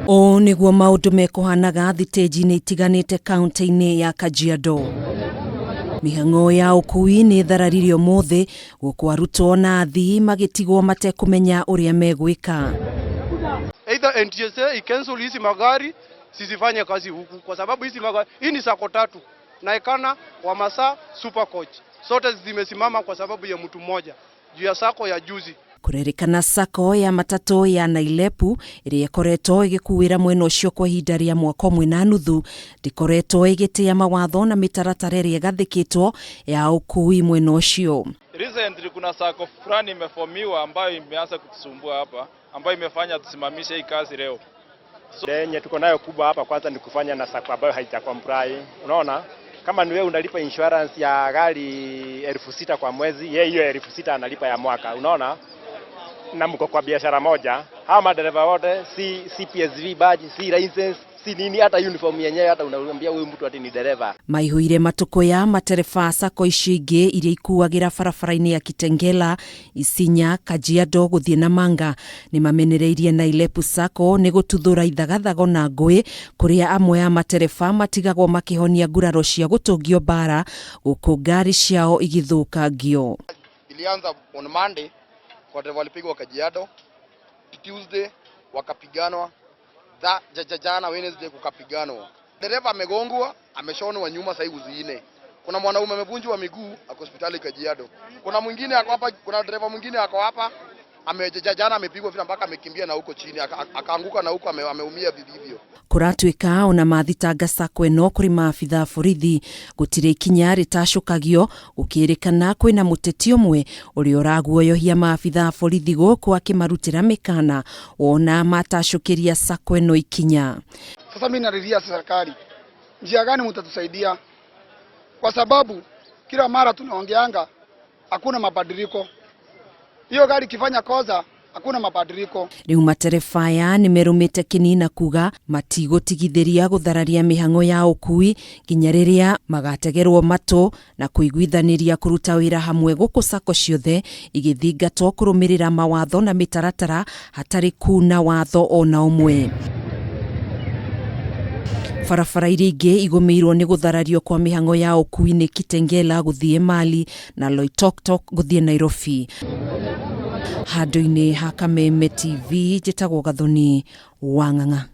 Ũũ nĩguo maũndũ mekũhanaga thitĩnji-inĩ itiganĩte kaunti-inĩ ya Kajiado. Mĩhang'o ya ũkui nĩ ĩthararire ũmũthĩ gũkũ arutwo na athii magĩtigwo matekũmenya ũrĩa megwĩka. Either NTSA icancel hizi magari zisifanye kazi huku, kwa sababu hizi magari, hii ni sako tatu Naekana, Wamasa, Super Coach, zote zimesimama kwa sababu ya mtu mmoja juu ya sako ya juzi. Kũrerĩkana sacco ya matatũ ya Nailepu ĩrĩa ĩkoretwo ĩgĩkuĩra mwena ũcio kwa ihinda rĩa mwaka ũmwe na nuthu ndĩkoretwo ĩgĩtĩa mawatho na mĩtaratara ĩrĩa ĩgathĩkĩtwo ya ũkui mwena ũcio. Recently kuna sacco fulani imefomiwa ambayo imeanza kutusumbua hapa ambayo imefanya tusimamishe hii kazi leo. Yenye tuko nayo kubwa hapa kwanza ni kufanya na sacco ambayo haija comply. Unaona? Kama ni wewe unalipa insurance ya gari 6,000 kwa mwezi, yeye hiyo 6,000 analipa ya mwaka. Unaona? Na mko kwa biashara moja, hawa madereva wote si PSV badge, si license, si nini, hata uniform yenyewe, hata unaambia huyu mtu ati ni dereva. Maihũire matũkũya matereba a sacco icio ingĩ iria ikuagĩra barabara-inĩ ya Kitengela, Isinya, Kajiado gũthiĩ Namanga nĩ mamenereirie Nailepu Sacco nĩ gũtuthũra ithagathago na ngũĩ kũrĩa amwe a matereba matigagwo makĩhonia nguraro cia gũtũngio mbara gũkũ ngari ciao igĩthũkangio. Ilianza on Monday kwa dereva walipigwa Kajiado, Tuesday wakapiganwa, jana Wednesday kukapiganwa. Dereva amegongwa, ameshonwa nyuma sasa hivi ine. Kuna mwanaume amevunjwa miguu ako hospitali Kajiado. Kuna mwingine ako hapa, kuna dereva mwingine ako hapa jana amepigwa vile mpaka amekimbia na huko chini akaanguka na huko ameumia vivyo. Kũratuĩka ona mathitanga sacco ĩno kũrĩ maabitha a borithi gũtirĩ ikinya rĩtacũkagio gũkĩrĩkana kwĩna mũteti ũmwe ũrĩa ũraguoyohia maabitha a borithi gũkũ akĩmarutĩra mĩkana wona matacũkĩria sacco ĩno ikinya. Sasa mimi nalilia serikali, njia gani mtatusaidia? Kwa sababu kila mara tunaongeanga hakuna mabadiliko. Hiyo gari ikifanya kosa hakuna mabadiliko. Rĩu matereba aya nĩ merũmĩte kĩni na kuga matigũtigithĩria gũthararia mĩhang'o ya ũkui nginya rĩrĩa magategerwo matũ na kũiguithanĩria kũruta wĩra hamwe gũkũ sacco ciothe igĩthingatwo kũrũmĩrĩra mawatho na mĩtaratara hatarĩ kuna watho ona ũmwe. Barabara iria ingĩ igũmĩirwo nĩ gũtharario kwa mĩhang'o ya ũkui nĩ Kitengela gũthiĩ Mali na Loitoktok gũthiĩ Nairobi. Handũ-inĩ ha Kameme TV njĩtagwo Gathoni Wang'ang'a.